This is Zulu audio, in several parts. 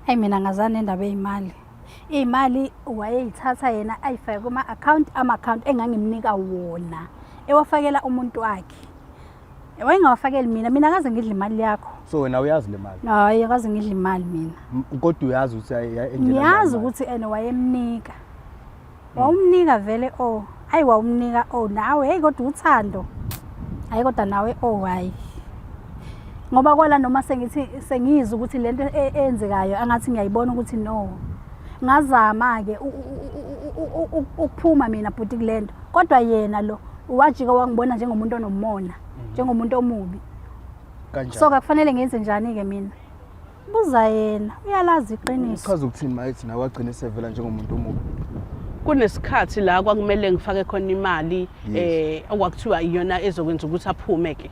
Eyi mina ngazani nendaba eyimali. Iy'mali wayeyithatha yena ayifake kuma-akhawunti, ama-akhawunti engangimnika wona, ewafakela umuntu wakhe. Wayengawafakeli mina, mina akaze ngidle imali yakho. So wena uyazi le mali? Hhayi, akaze ngidle imali mina. Kodwa uyazi ukuthi Ngiyazi ukuthi ene wayemnika. Wawumnika vele o. Hayi wawumnika o nawe, hey kodwa uthando. Hayi kodwa nawe o hayi. Ngoba kwala noma sengithi sengizwa ukuthi lento eyenzekayo angathi ngiyayibona ukuthi no. Ngazama ke ukuphuma mina bhuti kulento. Kodwa yena lo wajika wangibona njengomuntu onomona, njengomuntu omubi. Kanjani? So kakufanele ngenze njani ke mina? Buza yena, uyalazi iqiniso. Uchaza ukuthini mayethi nawe wagcina esevela njengomuntu omubi? Kunesikhathi la kwakumele ngifake khona imali okwakuthiwa iyona ezokwenza ukuthi aphume ke.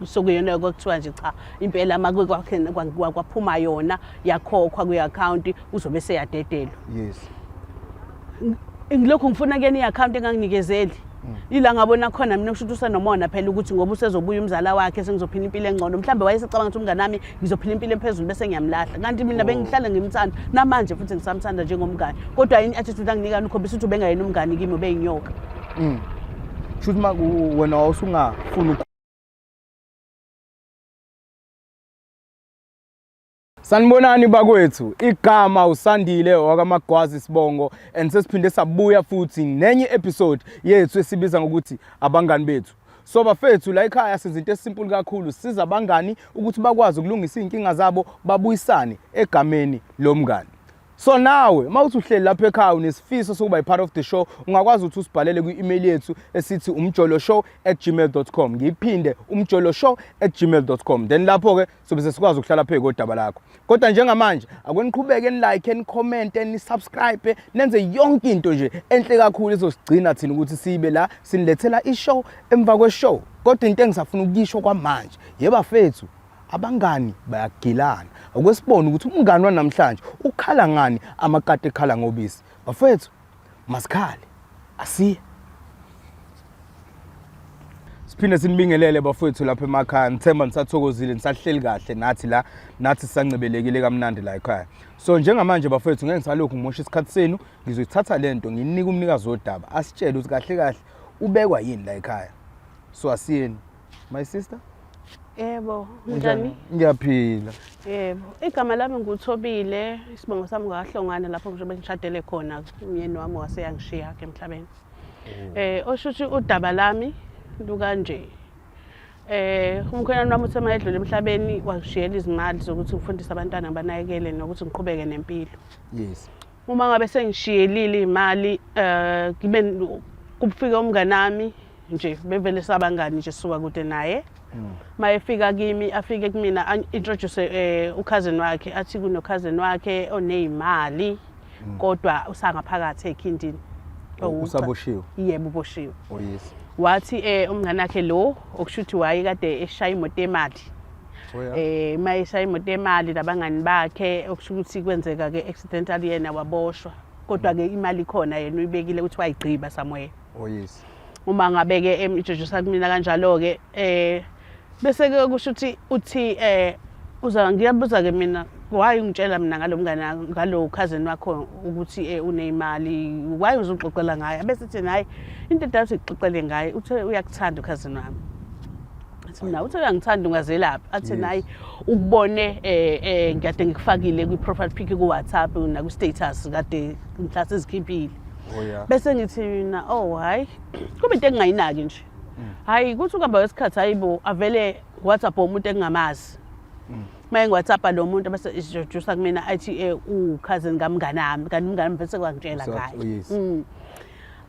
Sokuyona kwakuthiwa nje cha impela make kwakhe kwaphuma yona yakhokhwa kwi-account uzobe seyadedelwa. Yes. Ngilokhu ngifuna kuyena i-account enganginikezeli. Ila ngabona khona mina kusho ukuthi usenomona phela ukuthi ngoba usezobuya umzala wakhe sengizophila impilo engcono. Mhlambe wayesecabanga ukuthi umngane wami ngizophila impilo ephezulu bese ngiyamlahla. Kanti mina bengihlale ngimthanda namanje futhi ngisamthanda njengomngane. Kodwa yini attitude anginika ukhombisa ukuthi ubengayena umngane kimi ubeyinyoka. Shuthi ma wena wawusungafuni. Sanibonani bakwethu, igama uSandile wakaMagwazi Sibongo and sesiphinde sabuya futhi nenye episode yethu esibiza ngokuthi abangani bethu. So bafethu la ekhaya senza into esimple kakhulu, siza abangani ukuthi bakwazi ukulungisa izinkinga zabo babuyisane egameni lomngani. So nawe uma uthi uhleli lapha ekhaya unesifiso sokuba i-part of the show, ungakwazi ukuthi usibhalele kwi-email yethu esithi umjoloshow@gmail.com. Ngiyiphinde, umjoloshow@gmail.com. Then lapho-ke sobe sesikwazi ukuhlala phezu kodaba lakho. Kodwa njengamanje ake niqhubeke ni-like, ni-comment, ni-subscribe, nenze yonke into nje enhle kakhulu ezosigcina thina ukuthi sibe la sinilethela i-show emva kwe-show. Kodwa into engisafuna ukuyisho kwamanje, yebafethu, abangani bayagilana. Akwesibone ukuthi umngani wanamhlanje ukhala ngani amakati ekhala ngobisi. Bafethu, masikhale, asiye. Siphinde sinibingelele bafowethu lapha emakhaya. Ngithemba nisathokozile, nisahleli kahle nathi la, nathi sisancebelekile kamnandi la ekhaya. So njengamanje bafowethu ngeke ngisalokhu ngimosha isikhathi senu, ngizoyithatha lento nginike umnikazi wodaba asitshele ukuthi kahle kahle ubekwa yini la ekhaya. So asiyeni. My sister? Yebo, unjani? Ngiyaphila. Yebo, igama lami nguThobile, isibongo sami ngakaHlongwane lapho njengoba ngishadele khona umyeni wami waseyangishiya ke emhlabeni. Oshuthi udaba lami lukanje. Umkhwenyana wami uthe mayedlula emhlabeni wangishiyela izimali zokuthi ngifundise abantwana ngibanakekele nokuthi ngiqhubeke nempilo. Yes. Uma ngabe sengishiyelile imali ngibe kufike umnganami nje bevele sabangani nje suka kude naye. Mayefika kimi afike kumina introduce ucousin wakhe athi kuno cousin wakhe onezimali kodwa usangaphakathi ekhindini. Usaboshiwe? Yebo, uboshiwe. Oh yes. Wathi umngane wakhe lo okushuthi waye kade eshaya imoto emali. Oh yeah. Mayeshaya imoto emali nabangani bakhe okusho ukuthi kwenzeka ke accidentally yena waboshwa. Kodwa ke imali ikhona yena uyibekile ukuthi wayigqiba somewhere. Oh yes. Uma ngabe ke emintroduce kumina kanjalo ke bese ke kusho ukuthi uthi uza ngiyabuza ke mina why ungitshela mina ngalomngane ngalo cousin wakho ukuthi uneyimali, why uzoxoxela ngaye? Bese sithi hayi into edala sixoxele ngaye uthe uyakuthanda ucousin wami. Athi mina uthe uyangithanda ungazelaphi? Athi nayi ukubone ngiyade ngikufakile kwi profile pic ku WhatsApp na ku status kade mhla sizikhiphile. Oh yeah. Bese ngithi mina oh hayi kube into engingayinaki nje. Hayi kuthi ukuhamba kwesikhathi hayibo avele WhatsApp umuntu engingamazi. Maye ngiWhatsApp lo muntu bese introduce kumina athi u cousin kamngane wami kanti umngane wami bese kwangitshela ngaye. Oh yes.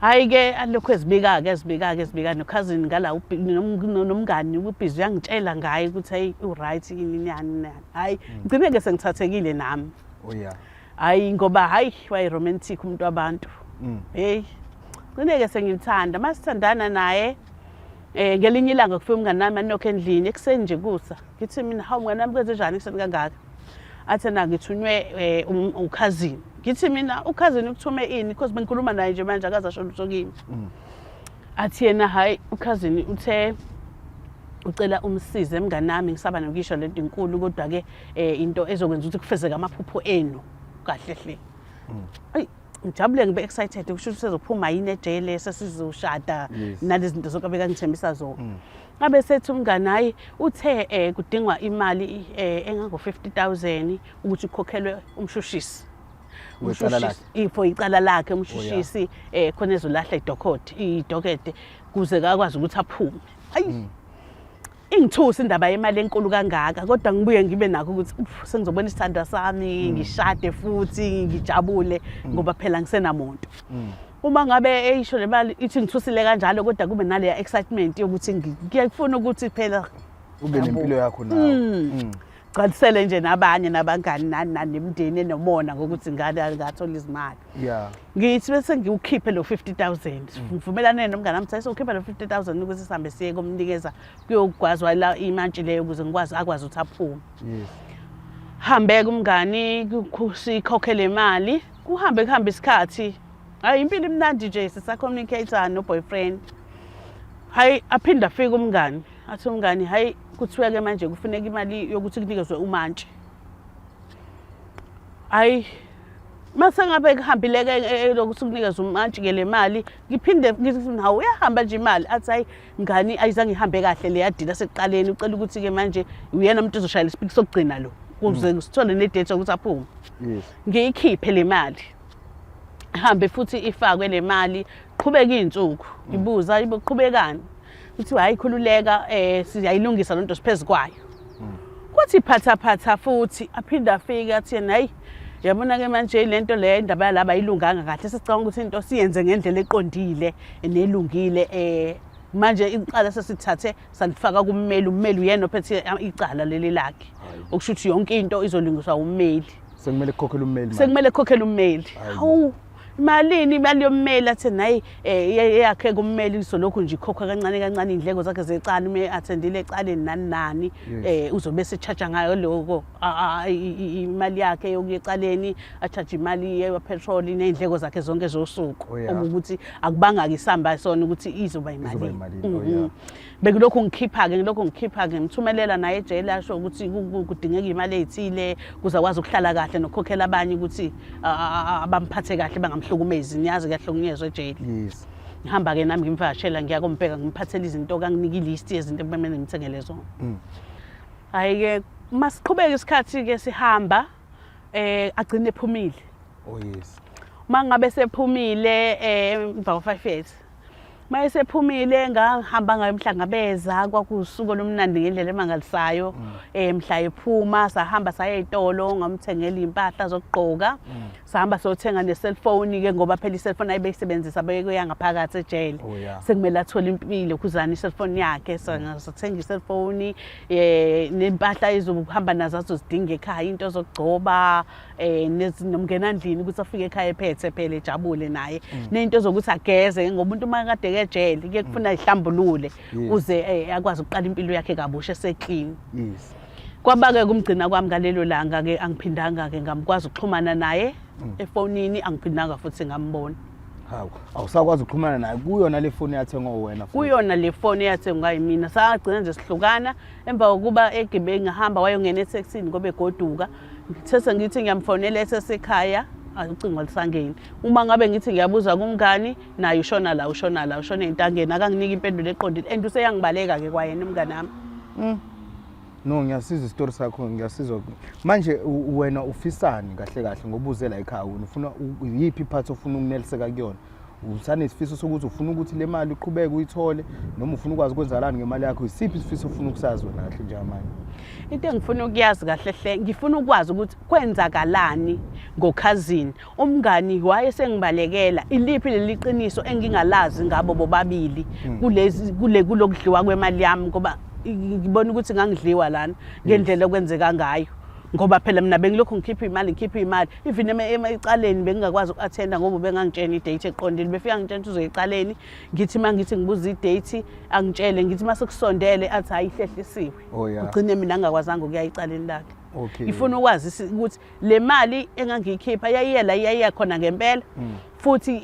Hayi ke alokhu ezibika ke ezibika ke ezibika no cousin ngala nomngani ubhizi uyangitshela ngaye ukuthi hey u right yini nani nani. Hayi ngigcine ke sengithathekile nami. Oh yeah. Hayi ngoba hayi wayi romantic umuntu wabantu. Hey ngcine ke sengimthanda masithandana naye ngelinye ilanga kufika umngani wami anokho endlini ekuseni nje kusa. Ngithi mina hawu mngani wami kwenze njani ekuseni kangaka? Athi na ngithunywe ucousin. Ngithi mina ucousin ukuthume ini because bengikhuluma naye nje manje akaze asho lutho kimi. Athi yena hayi ucousin uthe Ucela umsize mnganami, ngisaba nokuyisho lento inkulu kodwa ke into ezokwenza ukuthi kufezeke amaphupho enu kahle hle. Ayi, ngijabule, ngibe excited, kusho ukuthi sezophuma yini ejele, sesizoshada nalezi zinto zonke abekangithembisa zona. Ngabe sethi umngani, hayi, uthe kudingwa imali engango 50,000 ukuthi kukhokhelwe umshushisi. Wecala lakhe? Ifo icala lakhe umshushisi, khona ezolahla idokede kuze akwazi ukuthi aphume. Hayi, ingithusa indaba yemali enkulu kangaka, kodwa ngibuye ngibe nakho ukuthi uf, sengizobona isithandwa sami, ngishade futhi ngijabule, ngoba phela ngisenamuntu. Uma ngabe eyisho le mali ithi ngithusile kanjalo, kodwa kube naleya excitement yokuthi ngiyafuna ukuthi phela ube nempilo yakho nawe. Gcwalisele nje nabanye nabangani nani nani nemindeni enomona ngokuthi ngane ngathola izimali. Ngithi bese ngiwukhiphe lo 50,000, ngivumelane nomngane wami, sathi ukhipha lo 50,000 ukuthi sihambe siye komnikeza kuyogwazwa la imantshi leyo ukuze ngikwazi akwazi ukuthi aphume. Hambeke umngani, sikhokhe le mali, kuhambe kuhambe isikhathi, hayi, impilo imnandi nje, sisa-communicate no-boyfriend. Hayi, aphinde afike umngani, athi umngani, hayi, kuthiwa-ke manje kufuneka imali yokuthi kunikezwe umantshi. Hayi, mase ngabe kuhambile-ke lokuthi kunikezwe umantshi-ke le mali, ngiphinde ngithi, hawu, uyahamba nje imali. Athi, hayi ngani, ayizange ihambe kahle leya deal asekuqaleni, ucela ukuthi-ke manje uyena umuntu ozoshayela isipiki sokugcina lo ukuze sithole ne-date yokuthi aphume. Ngiyikhiphe le mali, hambe futhi ifakwe le mali, qhubeka iy'nsuku, ngibuza, ibo qhubekani? Kuthiwa, hayi, khululeka, siyayilungisa lento, siphezu kwayo. Kuthi phatha phatha futhi aphinde afike athi yena, hayi, yabona-ke manje lento le, indaba yalaba ayilunganga kahle, sesicabanga ukuthi into siyenze ngendlela eqondile nelungile, manje icala sesithathe salifaka kummeli, ummeli uyena ophethe icala leli lakhe, okusho ukuthi yonke into izolungiswa ummeli. Sekumele kukhokhele ummeli manje. Sekumele kukhokhele ummeli. Hayi bo. Hawu, imalini imali yommeli? Athi nayi eyakhe kummeli izolokhu nje ikhokhwa kancane kancane, iy'ndleko zakhe zecala uma e-attendile ecaleni nani nani. Uzobe ese-charge ngayo lokho imali yakhe yokuya ecaleni, a-charge imali yepetrol ney'ndleko zakhe zonke zosuku. Okuwukuthi akubanga-ke isamba sona ukuthi izoba Izoba imalini. imalini, oh, yeah. Bekulokhu ngikhipha-ke, ngilokhu ngikhipha-ke, ngithumelela naye ejele, asho ukuthi kudingeka imali ey'thile kuze akwazi ukuhlala kahle nokukhokhela abanye ukuthi abamphathe kahle, bangamhlukumezi, niyazi kuyahlukunyezwa ejele. Ngihamba-ke nami ngimvakashela, ngiya kombheka, ngimphathele izinto, kanginika i-list yezinto ekumele ngimthengele zona. Hhayi-ke, masiqhubeka isikhathi-ke sihamba, agcine ephumile. Oh yes. Uma ngabe sephumile emva kwa-5 years, uma esephumile ngahamba ngayomhlangabeza, kwakuwusuku olumnandi ngendlela emangalisayo. Mhla ephuma sahamba saya ey'tolo, ngamthengela iy'mpahla zokugqoka, sahamba siyothenga ne-cellphone-ke, ngoba phela i-cellphone ayebeyisebenzisa bekuya ngaphakathi ejele. Sekumele athole impilo khuzane i-cellphone yakhe, sathenga i-cellphone, nempahla ezokuhamba nazo azozidinga ekhaya, into zokugcoba, nomngenandlini ukuthi afike ekhaya ephethe phela ejabule naye, nento zokuthi ageze, ngoba umuntu uma kade ejele kuye kufuna ihlambulule uze akwazi ukuqala impilo yakhe kabusha ese-clean. Kwaba-ke kumgcina kwami ngalelo langa-ke, angiphindanga-ke ngamkwazi ukuxhumana naye efonini, angiphindanga futhi ngambona. Hawu, awusakwazi ukuxhumana naye kuyona le foni yathengwa wena futhi? Kuyona le foni eyathengwa yimina. Sagcina nje sihlukana emva kokuba egibe ngahamba wayongena ethekisini ngoba egoduka. Ngithe sengithi ngiyamfonela esesekhaya, ucingo alisangeni. Uma ngabe ngithi ngiyabuza kumngani, naye ushona la, ushona la, ushona ey'ntangeni, akanginiki impendulo eqondile, and useyangibaleka-ke kwayena umngani wami. No, ngiyasizwa isitori sakho, ngiyasizwa. Manje wena ufisani kahle kahle ngoba uze la ekhaya? Wena ufuna yiphi iphathi ofuna ukuneliseka kuyona? Usanesifiso sokuthi ufuna ukuthi le mali uqhubeke uyithole, noma ufuna ukwazi ukwenzakalani ngemali yakho? Isiphi isifiso ofuna ukusazi wena kahle njengamanje? Into engifuna ukuyazi kahle hle, ngifuna ukwazi ukuthi kwenzakalani ngokhazini umngani wayesengibalekela, iliphi leli qiniso engingalazi ngabo bobabili kulezi kule kulokudliwa kwemali yami, ngoba ngibona ukuthi ngangidliwa lana ngendlela okwenzeka ngayo, ngoba phela mina bengilokhu ngikhipha imali, ngikhipha imali, even ecaleni bengingakwazi uku-attenda ngoba ubengangitshena i-date eqondile. Befika ngitshena ukuthi uzoya ecaleni, ngithi uma ngithi ngibuza i-date angitshele, ngithi uma sekusondele athi hayi, ihlehlisiwe. Ugcine mina ngingakwazanga ukuya ecaleni lakhe. Ngifuna ukwazi ukuthi le mali engangiyikhipha yayiye la yayiya khona ngempela, futhi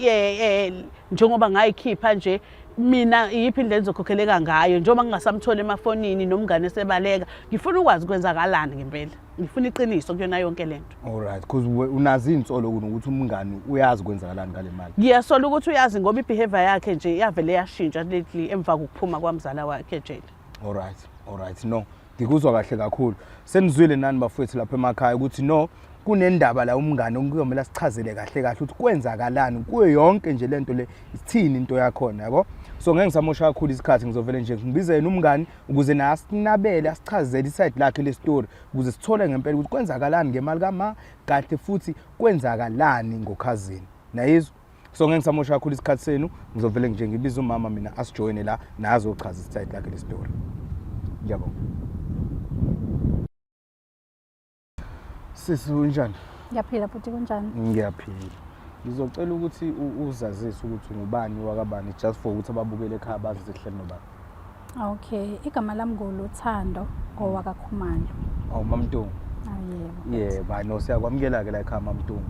njengoba ngayikhipha nje Mina iyiphi indlela engizokhokheleka ngayo njengoba ngingasamtholi emafonini nomngane esebaleka? Ngifuna ukwazi kwenzakalani ngempela, ngifuna iqiniso kuyona yonke le nto. Alright, because unazo iy'nsolo nokuthi umngani uyazi kwenzakalani ngale mali. Ngiyasola ukuthi uyazi ngoba i-behavior yakhe nje yavele yashintsha lately emva kokuphuma kwamzala wakhe ejele. Alright, alright, no, ngikuzwa kahle kakhulu. Senizwile nani bafowethu lapha emakhaya ukuthi no, kunendaba la umngane okuyomela sichazele kahle kahle ukuthi kwenzakalani kuyo yonke nje lento le, isithini into yakhona, yabo. So ngeke ngisamosha kakhulu isikhathi, ngizovele nje ngibize yena umngani ukuze naye asinabele, asichazele iside lakhe le story, ukuze sithole ngempela ukuthi kwenzakalani ngemali kama kahle futhi kwenzakalani ngokhazini. Nayizwa? So ngeke ngisamosha kakhulu isikhathi senu, ngizovele nje ngibize umama mina asijoyine la naye azochaza iside lakhe le story. Ngiyabonga. Sisi, unjani? Ngiyaphila bhuti, kunjani? Ngiyaphila. Ngizocela ukuthi uzazise ukuthi ungubani wakabani, just for ukuthi ababukele ekhaya bazi ukuthi sihleli nobani. Okay, igama lami nguLuthando ngowakaKhumalo. Awu, Mamntungu. Awu, yebo. Yebo, hayi no, siyakwamukela-ke la ekhaya Mamntungu.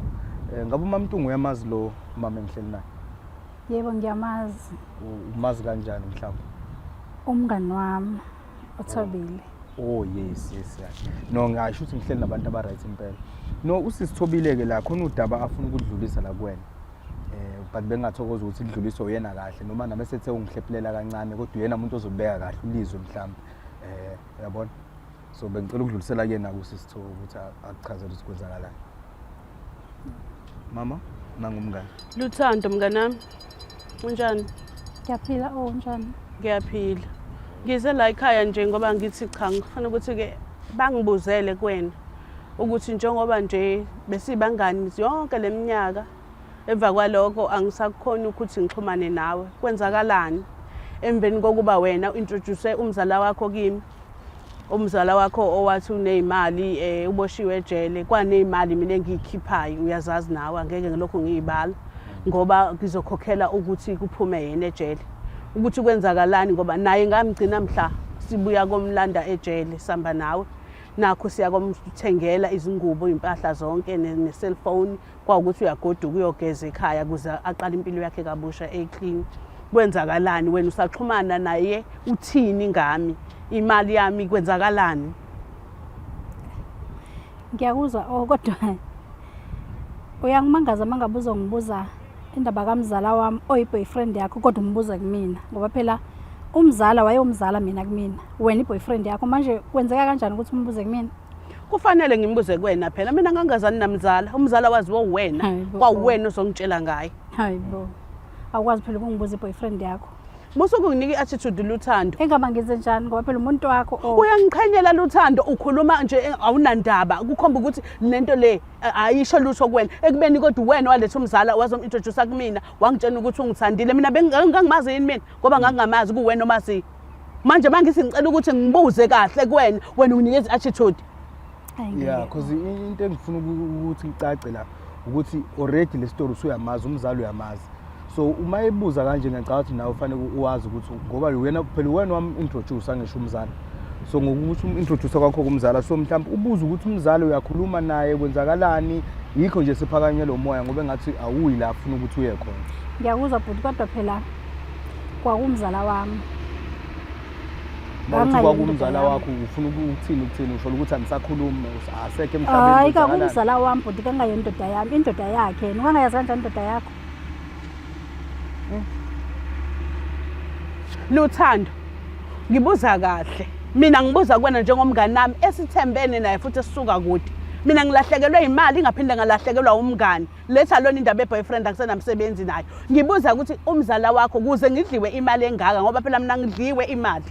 Ngabe uMamntungu uyamazi lo mama engihleli naye? Yebo, ngiyamazi. Umazi kanjani mhlawumbe? Umngani wami uThobile. Oh yes, yes, yeah. No, ngasho ukuthi ngihleli nabantu aba-right impela. No, usisithobile-ke la khona udaba afuna ukudlulisa la kuwena. But bengingathokoza ukuthi lidluliswe uyena kahle, noma nami esethe ungihlephulela kancane, kodwa uyena umuntu ozobeka kahle ulizwe mhlawumbe. Uyabona? So bengicela ukudlulisela kuyena kusisitho ukuthi akuchazele ukuthi kwenzakalani. Mama, nangumngane. Luthando mnganami, unjani? Ngiyaphila, oh unjani? Ngiyaphila. Ngize la ekhaya nje ngoba ngithi cha, ngifuna ukuthi-ke bangibuzele kuwena ukuthi njengoba nje besibangani yonke le minyaka, emva kwalokho angisakhoni ukuthi ngixhumane nawe, kwenzakalani emveni kokuba wena u-introduce umzala wakho kimi, umzala wakho owathi uney'mali uboshiwe ejele, kwaney'mali mina engiyikhiphayo, uyazazi nawe, angeke ngilokhu ngiyibala ngoba ngizokhokhela ukuthi kuphume yena ejele, ukuthi kwenzakalani ngoba naye ngamgcina mhla sibuya komlanda ejele, samba nawe nakho siyakomthengela izingubo, iy'mpahla zonke ne-cellphone, kwawukuthi uyagoduka uyogeza ekhaya ukuze aqale impilo yakhe kabusha e-clean. Kwenzakalani wena usaxhumana naye, uthini ngami, imali yami kwenzakalani? Ngiyakuzwa, oh kodwa uyangimangaza uma ngabe uzongibuza indaba kamzala wami oyi-boyfriend yakho, kodwa umbuza kumina, ngoba phela umzala wayewumzala mina kumina, wena i-boyfriend yakho. Manje kwenzeka kanjani ukuthi umbuze kumina? Kufanele ngimbuze kuwena phela, mina ngangazani namzala, umzala waziwa uwena, Hayibo. kwawuwena ozongitshela ngaye. Hayibo, awukwazi phela ukungibuza i-boyfriend yakho. Musa ukunginika i-attitude Luthando. Engaba ngenze njani ngoba phela umuntu wakho oh. Uyangiqhenyela Luthando, ukhuluma nje awunandaba, kukhomba ukuthi lento le ayisho lutho kuwena, ekubeni kodwa uwena waletha umzala wazom-introduce kumina, wangitshela ukuthi ungithandile. Mina bengangimazi yini mina, ngoba ngangingamazi, kuwena omaziyo. Manje mangithi ngicela ukuthi ngibuze kahle kuwena, wena unginikeza i-attitude. Yeah, because into engifuna ukuthi icace la ukuthi already le story usuyamazi, umzali uyamazi. So uma ebuza kanje ngiyacabanga ukuthi nawe ufanele uwazi ukuthi ngoba wena phela wena wam-introduce angisho umzali. So ngokuthi um-introduce kwakho kumzala, so mhlawumbe ubuza ukuthi umzali uyakhuluma naye kwenzakalani, yikho nje siphakanywe lo moya ngoba engathi awuyi la afuna ukuthi uye khona. Ngiyakuzwa bhuti, kodwa phela kwakumzala wami. Mawuthi Ngangayindoda kwakumzala yami. wakho ufuna ukuthini, ukuthini usho ukuthi anisakhulumi, asekho emhlabeni? Hayi, kwenzakalani? kakumzala wami bhuti, kangayindoda yami, indoda yakhe. Yena ungangayazi kanjani indoda yakho? Luthando, ngibuza kahle mina, ngibuza kuwena njengomngani nami esithembene naye futhi esisuka kude. Mina ngilahlekelwe imali, ngaphinde ngalahlekelwa umngani, letha lona indaba ye-boyfriend angisenamsebenzi nayo. Ngibuza ukuthi umzala wakho, kuze ngidliwe imali engaka, ngoba phela mina ngidliwe imali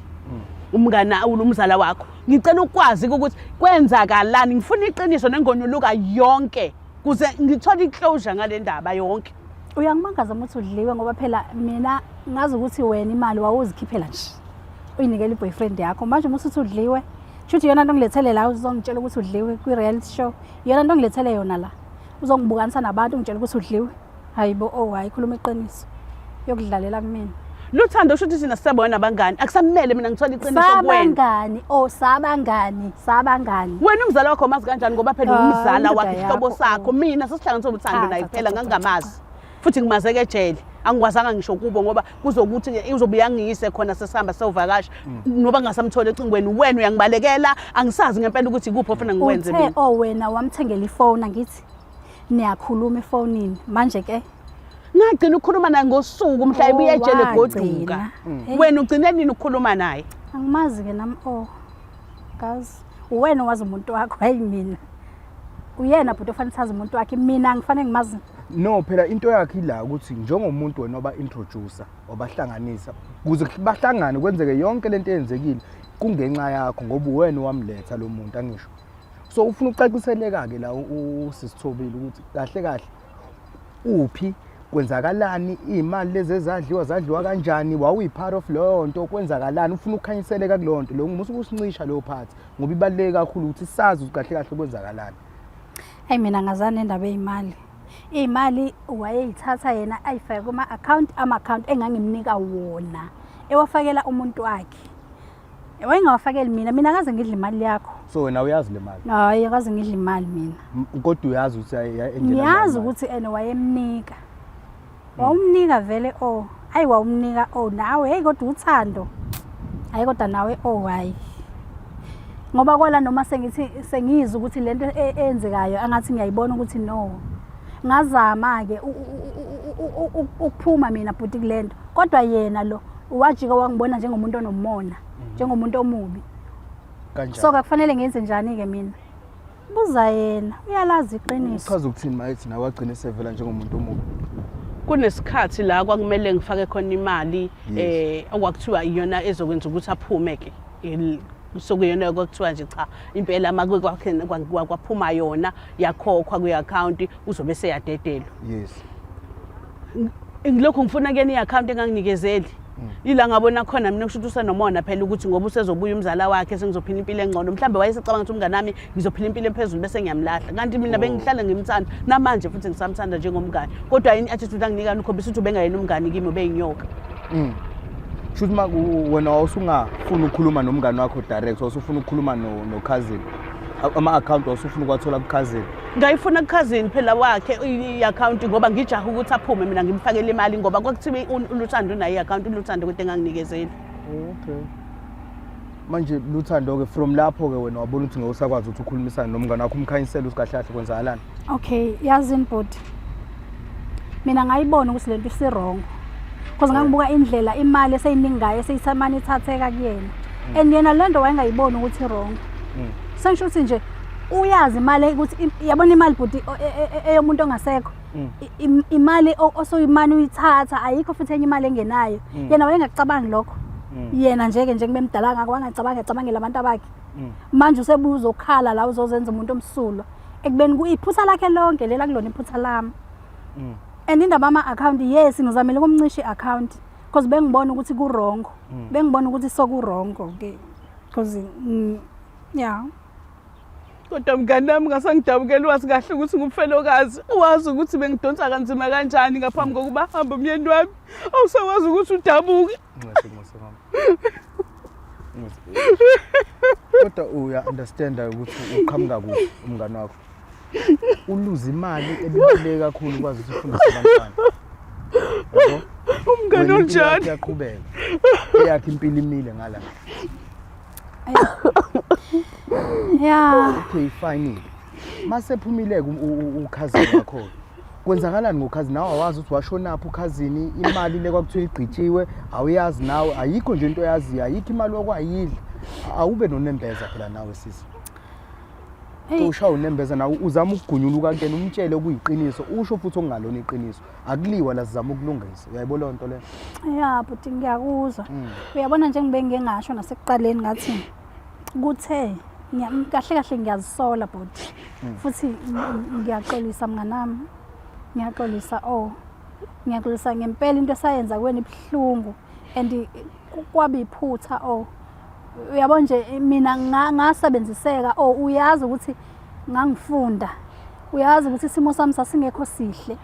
umngani umzala wakho, ngicela ukwazi ukuthi kwenzakalani, ngifuna iqiniso nengonuluka yonke kuze ngithole i-closure ngale ndaba yonke. Uyangimangaza uma uthi udliwe, ngoba phela mina ngazi ukuthi wena imali wawuzikhiphela nje uyinikela i-boyfriend yakho. Manje uma usuthi udliwe, shuthi iyona nto ongilethele la uzongitshela ukuthi udliwe kwi-reality show, iyona nto ongilethele yona la uzongibukanisa nabantu ungitshela ukuthi udliwe. Hayibo, oh hayi, khuluma iqiniso yokudlalela kumina. Luthando, usho ukuthi thina sisebona abangani, akusamele mina ngithole iqiniso kuwena? Sabangani, oh sabangani, sabangani. Wena umzala wakho umazi kanjani, ngoba phela Ah, umzala indoda wakhe isihlobo yakho, sakho, oh. mina sesihlanganiswe uthando Cha, naye cha, kuphela, cha, cha, ngangingamazi futhi ngimazeke ejele. Angikwazanga ngisho kubo ngoba kuzokuthi ke uzobuya angiyise khona sesihamba sewuvakasha noba ngingasamtholi ecingweni, wena uyangibalekela, angisazi ngempela ukuthi ikuphi ofuna ngikwenze Uthe mina. oh wena wamthengela ifoni, angithi niyakhuluma efonini manje ke. Ngagcina ukukhuluma naye ngosuku mhla ebuya ejele Oh, goduka. wagcina. Hey. Wena ugcine nini ukukhuluma naye? Angimazi ke nami, oh ngazi uwena owazi umuntu wakho, hayi mina. Uyena bhuti ofanele sazi umuntu wakhe, mina ngifanele ngimazi. No, phela into yakhe ila ukuthi njengomuntu wena oba introducer, wabahlanganisa kuze bahlangane, kwenzeke yonke lento eyenzekile, kungenxa yakho ngoba uwena owamletha lo muntu, angisho? So ufuna ukucaciseleka ke la usisithobile ukuthi kahle kahle uphi, kwenzakalani, iy'mali lezi ezadliwa zadliwa kanjani, wawuyi-part of leyo nto, kwenzakalani? Ufuna ukukhanyiseleka kuleyo nto leyo, musa ukusincisha leyo part ngoba ibaluleke kakhulu ukuthi sazi ukuthi kahle kahle kwenzakalani. Hayi, mina ngazani nendaba eyimali. Iy'mali wayeyithatha yena ayifake kuma-account, ama-account engangimnika wona, ewafakela umuntu wakhe, wayengawafakeli mina. Mina akaze ngidle imali yakho. So wena uyazi le mali? Hayi, akaze ngidle imali mina. Kodwa uyazi ukuthi engena Ngiyazi imali? ukuthi ene wayemnika, wawumnika vele, oh hayi, wawumnika, oh nawe, hey kodwa uthando, hayi kodwa nawe, oh hayi, ngoba kwala noma sengithi sengizwa ukuthi lento eyenzekayo angathi ngiyayibona ukuthi no, ngazama-ke ukuphuma mina bhuti kulento, kodwa yena lo wajika wangibona njengomuntu onomona, njengomuntu omubi. Kanjani? So kakufanele ngenze njani-ke mina? Buza yena, uyalazi iqiniso. Uchaza ukuthini mayethi nawe wagcina esevela njengomuntu omubi? Kunesikhathi la kwakumele ngifake khona imali okwakuthiwa iyona ezokwenza ukuthi aphume ke. Sokuyona kwakuthiwa nje cha, impela make kwakhe kwaphuma yona, yakhokhwa kwi-account, uzobe seyadedelwa. Ngilokhu ngifuna kuyena i-account enganginikezeli, ila ngabona khona mina kusho ukuthi usenomona phela, ukuthi ngoba usezobuya umzala wakhe sengizophila impilo engcono. Mhlawumbe wayesecabanga ukuthi umngane wami ngizophila impilo ephezulu bese ngiyamlahla, kanti mina bengihlale ngimthanda, namanje futhi ngisamthanda njengomngane, kodwa yini attitude anginika ukhombisa ukuthi ubengayena umngane kimi, ubeyinyoka. Shuthi ma wena wawusungafuni ukukhuluma nomngane wakho direct, wawusufuna ukukhuluma no-cousin, ama-account wawusufuna ukuwathola ku-cousin? Ngayifuna kukhazini phela wakhe i-account ngoba ngijaha ukuthi aphume, mina ngimfakele imali, ngoba kwakuthiwa uLuthando unayo i-account, uLuthando kodwa enganginikezeli. Okay, manje Luthando-ke, from lapho-ke wena wabona ukuthi ngeke usakwazi ukuthi ukhulumisane nomngane wakho, umkhanyisele ukuthi kahle kahle kwenzakalani? Okay, yazini bhuti, mina ngayibona ukuthi lento isi-wrong because ngangibuka indlela imali eseyiningi ngayo, eseyisamane ithatheka kuyena, and yena le nto wayengayiboni ukuthi i-wrong. Sengisho ukuthi nje uyazi imali ukuthi yabona imali bhuti eyomuntu ongasekho, imali osuyimane uyithatha, ayikho futhi enye imali engenayo. Yena wayengakucabangi lokho. Yena nje-ke nje kubemdala ngako wangacabangi, acabangela abantu abakhe. Manje usebuya uzokhala la, uzozenza umuntu omsulwa ekubeni iphutha lakhe lonke lela, kulona iphutha lami. And indaba ama-account, yes, ngizamile ukumncisha i-account because bengibona ukuthi ku-wrong. Bengibona ukuthi soku-wrong ke because yeah. Kodwa mngani wami, ngasangidabukela, wazi kahle ukuthi ngumfelokazi, wazi ukuthi bengidonsa kanzima kanjani ngaphambi kokuba ahambe umyeni wami, awusakwazi ukuthi udabuke. Ncese, ncese mama. Ncese. Kodwa uya-understanda ukuthi uqhamuka kuphi umngane wakho? Uluze imali ebibaluleke kakhulu ukwazi ukuthi ufundise abantwana. Yabo? Umngane Wena impilo yakho onjani? iyaqhubeka. Eyakhe impilo imile ngala. Okay, fine. Mase phumile ukhazini wakho. Kwenzakalani ngokhazini? Nawe awazi ukuthi washonaphi ukhazini, imali le kwakuthiwa igqitshiwe, awuyazi nawe, ayikho nje into oyaziyo, ayikho imali okwayidla. Awube nonembeza phela nawe sisi. Hey. Ushaya unembeza nawe, uzama ukugunyuluka kuyena, umtshele okuyiqiniso, usho futhi okungalona iqiniso. Akuliwa la, sizama ukulungisa. Uyayibona leyo nto leyo? Ya bhuti, ngiyakuzwa. Uyabona, njengoba ngike ngasho nasekuqaleni, ngathi kuthe kahle kahle ngiyazisola bhuti, futhi ngiyaxolisa mnganami, ngiyaxolisa, oh ngiyaxolisa ngempela. Into esayenza kuwena ibuhlungu and kwaba iphutha. Oh uyabo nje, mina ngasebenziseka. Oh uyazi ukuthi ngangifunda, uyazi ukuthi isimo sami sasingekho sihle,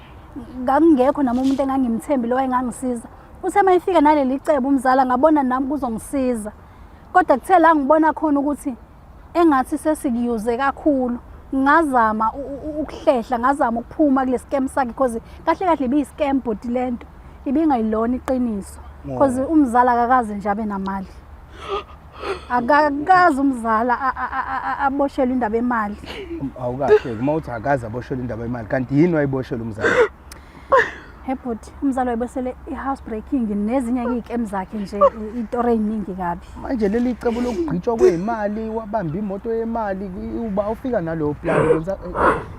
ngangingekho nami umuntu engangimthembi lo wayengangisiza. Uthe uma ifika naleli cebo umzala, ngabona nami kuzongisiza, kodwa kuthe la ngibona khona ukuthi engathi sesikuyuze kakhulu, ngazama ukuhlehla, ngazama ukuphuma kule scam sakhe, because kahle kahle ibiyi-scam bhuti lento. Ibingayilona iqiniso because umzala akakaze nje abe namali. Akakaze umzala aboshelwe indaba yemali. Awukahle uma uthi akaze aboshelwe indaba yemali kanti yini wayiboshelwe umzala? He bhuti, umzala wayebosele i-house breaking nezinye-ke iy'kem zakhe nje iy'tori ey'ningi kabi. Manje leli cebo lokugqitshwa kweyimali wabamba imoto yemali uba ufika nalowo plan kwenza eh,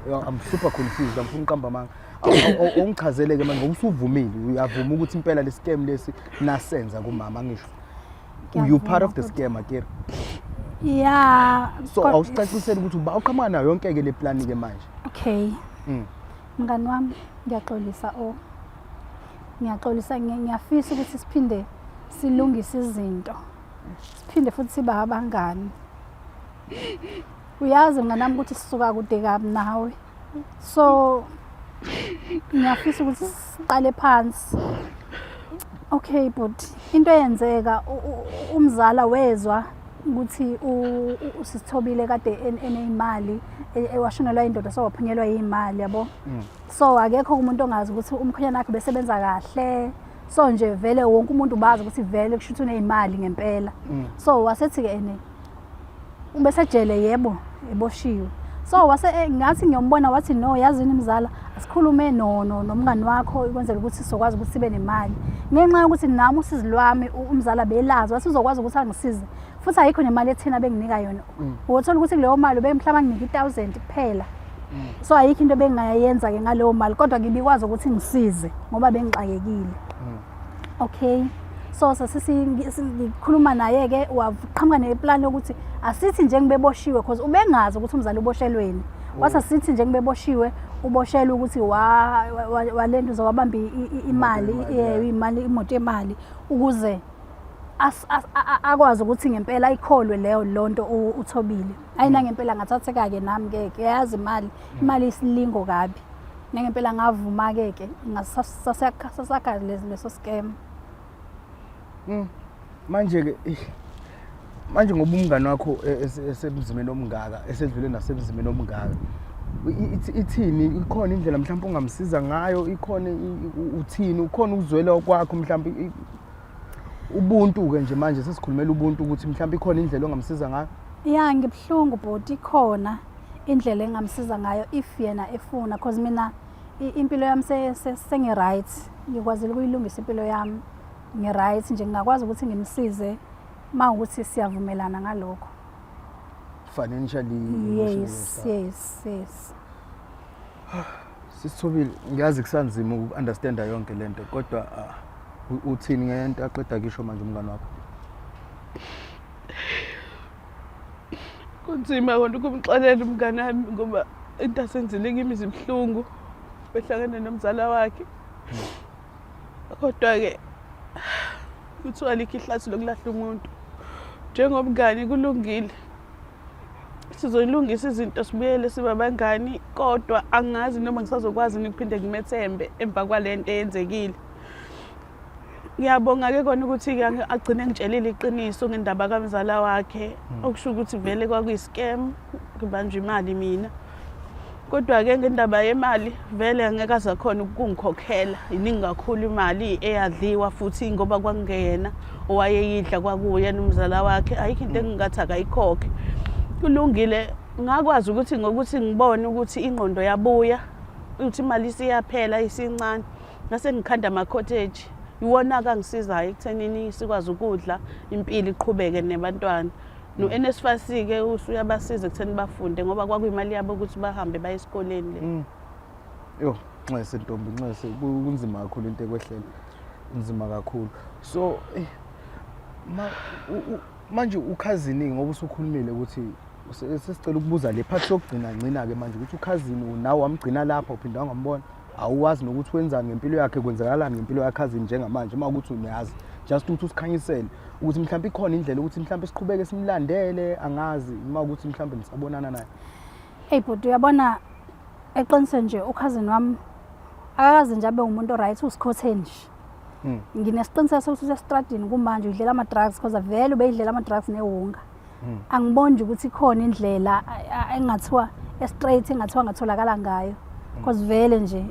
eh, I'm super confused angifuni uqamba amanga. Awungichazele ke manje ngoba usuvumile uyavuma ukuthi impela le scam lesi nasenza kumama ngisho. You part of the scam akere. Yeah. So awusicacisele ukuthi uba uqhamuka nayo yonke ke le plan ke manje. Okay. Mngani wami ngiyaxolisa o. Ngiyaxolisa ngiyafisa ukuthi siphinde silungise izinto. Siphinde futhi sibe abangani. Uyazi mngani wami ukuthi sisuka kude kabi nawe. So ngiyafisa ukuthi siqale phansi. Okay but into eyenzeka umzala wezwa ukuthi usithobile kade eneyimali ewashonelwa indoda so waphunyelwa yimali yabo. So akekho umuntu ongazi ukuthi umkhwenyana wakhe besebenza kahle. So nje vele wonke umuntu ubazi ukuthi vele kusho ukuthi uneyimali ngempela. So wasethi ke ene ubesejele yebo eboshiwe so wase eh, ngathi ngiyombona wathi no yazini mzala asikhulume no no nomngani wakho ukwenzela ukuthi sizokwazi ukuthi sibe nemali ngenxa yokuthi nami usizi lwami umzala belazi wathi uzokwazi ukuthi angisize futhi ayikho nemali ethina benginika yona wothola ukuthi kuleyo mali ubemhlawumbe anginike i-1000 kuphela so ayikho into ebengingayenza ke ngaleyo mali kodwa ngibikwazi ukuthi ngisize ngoba bengixakekile Okay. So sasikhuluma naye ke waqhamuka neplan yokuthi asithi nje ngibeboshiwe because ubengazi ukuthi umzali uboshelweni. Wathi asithi nje ngibeboshiwe uboshelwe ukuthi wa walento uzowabamba imali imali imoto yemali ukuze akwazi ukuthi ngempela ayikholwe leyo lonto uthobile. Ayina ngempela ngathatheka ke nami ke ke yazi imali imali isilingo kabi. Nangempela ngavuma-ke ke sasakha leso scam. Manje-ke manje ngoba umngane wakho e, esemzimeni omngaka esedlule nasemzimeni omngaka ithini ikhona indlela mhlawumbe ongamsiza ngayo ikhona uthini ukhona ukuzwela kwakho mhlawumbe ubuntu-ke nje manje sesikhulumela ubuntu ukuthi mhlawumbe ikhona indlela ongamsiza ngayo ya ngibuhlungu bhuti ikhona indlela engamsiza ngayo if yena efuna cause mina impilo yami sengi-right ngikwazile ukuyilungisa impilo yami ngi-right nje ngingakwazi ukuthi ngimsize uma ukuthi siyavumelana ngalokho financially yes yes yes Sisithobile ngiyazi kusanzima uku-understanda yonke lento kodwa ah, uthini ngento aqeda kisho manje umngane wakho Kunzima kona ukumxolela umngane wami ngoba into asenzile kimi zibuhlungu behlangene nomzala wakhe. Kodwa-ke kuthiwa alikho ihlathi lokulahla umuntu. Njengomngani kulungile. Sizoyilungisa izinto sibuyele sibe abangani kodwa angazi noma ngisazokwazi yini ukuphinde ngimethembe emva kwale nto eyenzekile. Ngiyabonga-ke kona ukuthi-ke agcine engitshelile iqiniso ngendaba kamzala wakhe okusho ukuthi vele kwakuyi-scam ngibanjwa imali mina. Kodwa-ke ngendaba yemali vele angeke aze akhone ukungikhokhela iningi kakhulu imali eyadliwa futhi ngoba kwakungeyena owayeyidla kwakuyena umzala wakhe ayikho into engingathi akayikhokhe. Kulungile ngakwazi ukuthi ngokuthi ngibone ukuthi ingqondo yabuya ukuthi imali isiyaphela isincane ngase ngikhanda ama-cottage iwona-ke angisizayo ekuthenini sikwazi ukudla impilo iqhubeke nebantwana no-NSFAS-ke usuyabasiza ekutheni bafunde ngoba kwakuyimali yabo ukuthi bahambe baye esikoleni le mm. Yo, nxese ntombi nxese kunzima kakhulu into ekwehlela kunzima kakhulu so eh, ma, manje ukhazini ngoba usukhulumile ukuthi sesicela ukubuza le part yokugcina ngcina-ke manje ukuthi ukhazini nawe wamgcina lapha uphinde wangambona awuwazi nokuthi wenzani ngempilo yakhe kwenzakalani ngempilo yakhazini njengamanje uma ukuthi uyazi just ukuthi usikhanyisele ukuthi mhlawumbe ikhona indlela ukuthi mhlawumbe siqhubeke simlandele angazi uma ukuthi mhlawumbe nisabonana naye Hey bhuti uyabona eqinisweni nje ukhazini wami akakaze nje abe umuntu oright usikhotheni nje. Nginesiqiniseko sokuthi usestradini kumanje udlela ama-drugs because vele ubeyidlela ama-drugs newunga. Angiboni nje ukuthi ikhona indlela engathiwa e-straight engathiwa ngatholakala ngayo because vele nje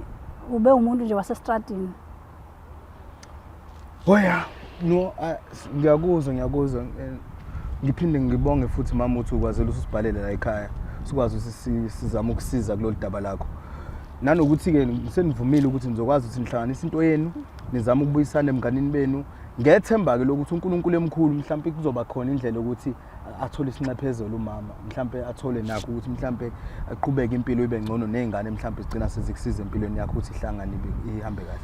ube umuntu nje wasestradini. Oh yeah. No, ngiyakuzwa ngiyakuzwa. Ngiphinde ngibonge futhi mama ukuthi ukwazile ukuthi usibhalele la ekhaya. Sikwazi ukuthi sizame ukusiza kulolu daba lakho. Nanokuthi-ke senivumile ukuthi nizokwazi ukuthi nihlanganise into yenu, nizame ukubuyisana emnganini benu. Ngethemba-ke lokuthi uNkulunkulu emkhulu mhlawumpe kuzoba khona indlela yokuthi athole isinxephezelo umama, mhlawumpe athole nakho ukuthi mhlawumpe aqhubeke impilo ibe ngcono ney'ngane mhlawumpe zigcina sezikusiza empilweni yakho ukuthi ihlangane ihambe kahle.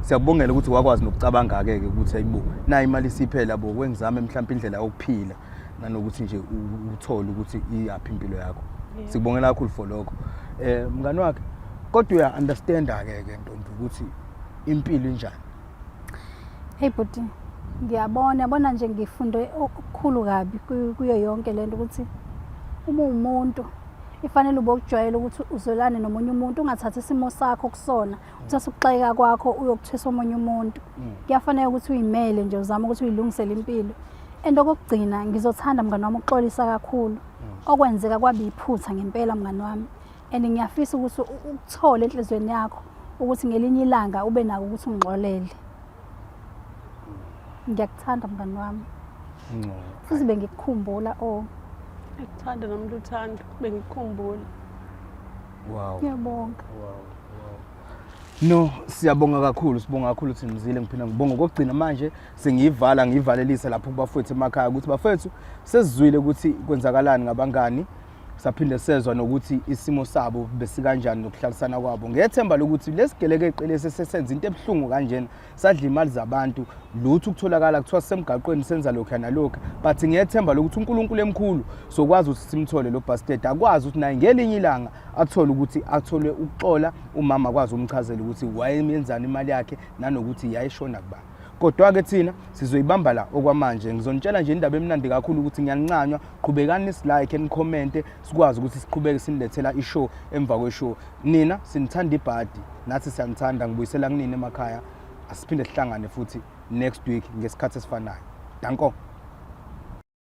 Siyakubongela ukuthi wakwazi nokucabanga-ke ke ukuthi hayibo nayi imali isiphela bo kwengizame mhlawumpe indlela yokuphila nanokuthi nje uthole ukuthi iyaphi impilo yakho. Sikubongela kakhulu for lokho. Mngani wakhe kodwa uya understand-ke ke ntombi ukuthi impilo injani. Hey bhuti, ngiyabona yabona nje ngifunde okukhulu kabi kuyo yonke lento ukuthi uma uwumuntu ifanele ube ukujwayela ukuthi uzwelane nomunye umuntu ungathathi isimo sakho kusona uthathe ukuxeka kwakho uyokuthwesa omunye umuntu. Kuyafanele ukuthi uyimele nje uzame ukuthi uyilungisele impilo. And okokugcina ngizothanda mngani wami ukuxolisa kakhulu. Okwenzeka kwaba iphutha ngempela mngani wami. And ngiyafisa ukuthi ukuthole enhliziyweni yakho ukuthi ngelinye ilanga ube nako ukuthi ungixolele. Ngiyakuthanda mngani wami. Ngcono. Futhi bengikukhumbula oh. Ngikuthanda nami luthando, bengikukhumbula. Wow. Ngiyabonga. Wow. Wow. No, siyabonga kakhulu, sibonga kakhulu ukuthi nizile ngiphinda ngibonga kokugcina manje sengiyivala ngiyivalelisa lapho kubafowethu emakhaya ukuthi bafowethu sesizwile ukuthi kwenzakalani ngabangani saphinde sezwa nokuthi isimo sabo besikanjani nokuhlalisana kwabo ngethemba lokuthi lesigelekeqe lesi sesenza into ebuhlungu kanjena sadla imali zabantu lutho ukutholakala kuthiwa sisemgaqweni senza lokhu nalokhu but ngiyethemba lokuthi uNkulunkulu emkhulu sokwazi ukuthi simthole lo bastard akwazi ukuthi naye ngelinye ilanga athole ukuthi athole ukuxola umama akwazi umchazela ukuthi wayemenzani imali yakhe nanokuthi yayishona kubani kodwa-ke thina sizoyibamba la okwamanje ngizonitshela nje indaba emnandi kakhulu ukuthi ngiyanincanywa qhubekani nisilike nikhomente sikwazi ukuthi siqhubeke sinilethela ishow emva kweshow nina sinithanda ibhadi nathi siyanithanda ngibuyisela kunini emakhaya asiphinde sihlangane futhi next week ngesikhathi esifanayo danko.